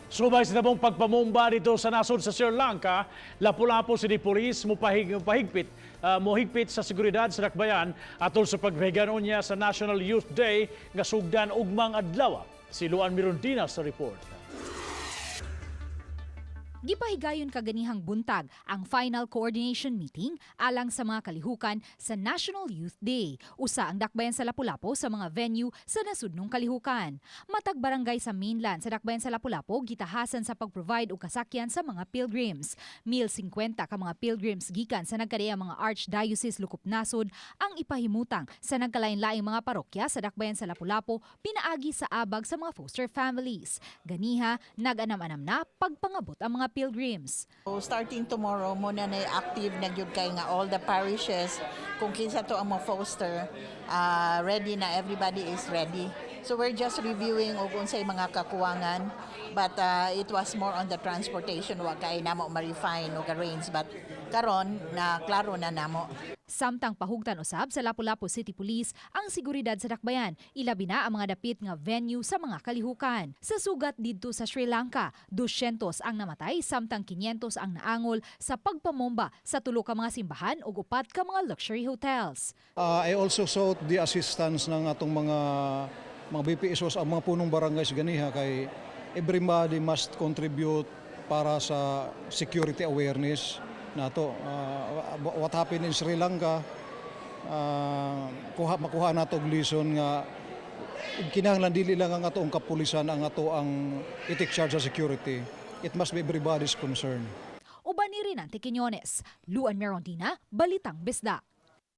Subay sa nahimong pagpamomba didto sa nasod sa Sri Lanka, Lapu-Lapu City Police mohigpit sa seguridad sa dakbayan atol sa pagpahigayon unya sa National Youth Day nga sugdan ugmang adlaw. Si Luan Mirondina sa report. Gipahigayon kaganihang buntag ang final coordination meeting alang sa mga kalihukan sa National Youth Day. Usa ang dakbayan sa Lapu-Lapu sa mga venue sa nasudnong kalihukan. Matag barangay sa mainland sa dakbayan sa Lapu-Lapu gitahasan sa pag-provide og kasakyan sa mga pilgrims. 1,050 ka mga pilgrims gikan sa nagkadaiyang mga archdiocese lukop nasod ang ipahimutang sa nagkalain-laing mga parokya sa dakbayan sa Lapu-Lapu pinaagi sa abag sa mga foster families. Ganiha, nag-anam-anam na pagpangabot ang mga pilgrims. So, starting tomorrow, mao na active na gyud kay nga all the parishes, kung kinsa to ang mo foster, ready na, everybody is ready. So we're just reviewing og unsay mga kakuwangan, but it was more on the transportation, wa kay namo ma-refine og arrange, but karon na klaro na namo. Samtang pahugtan usab sa Lapu-Lapu City Police ang seguridad sa dakbayan, ilabi na ang mga dapit nga venue sa mga kalihukan. Sa sugat didto sa Sri Lanka, 200 ang namatay samtang 500 ang naangol sa pagpamomba sa tulo ka mga simbahan ug upat ka mga luxury hotels. I also sought the assistance ng atong mga BPSOs, ang mga punong barangay sa ganiha, kay everybody must contribute para sa security awareness nato. What happened in Sri Lanka, makuha nato og lesson nga kinahanglan dili lang ang atong kapulisan ang ato ang i-take charge sa security. It must be everybody's concern. Uban ni Rinante Quiñones, Luan Merondina, Balitang Bisdak.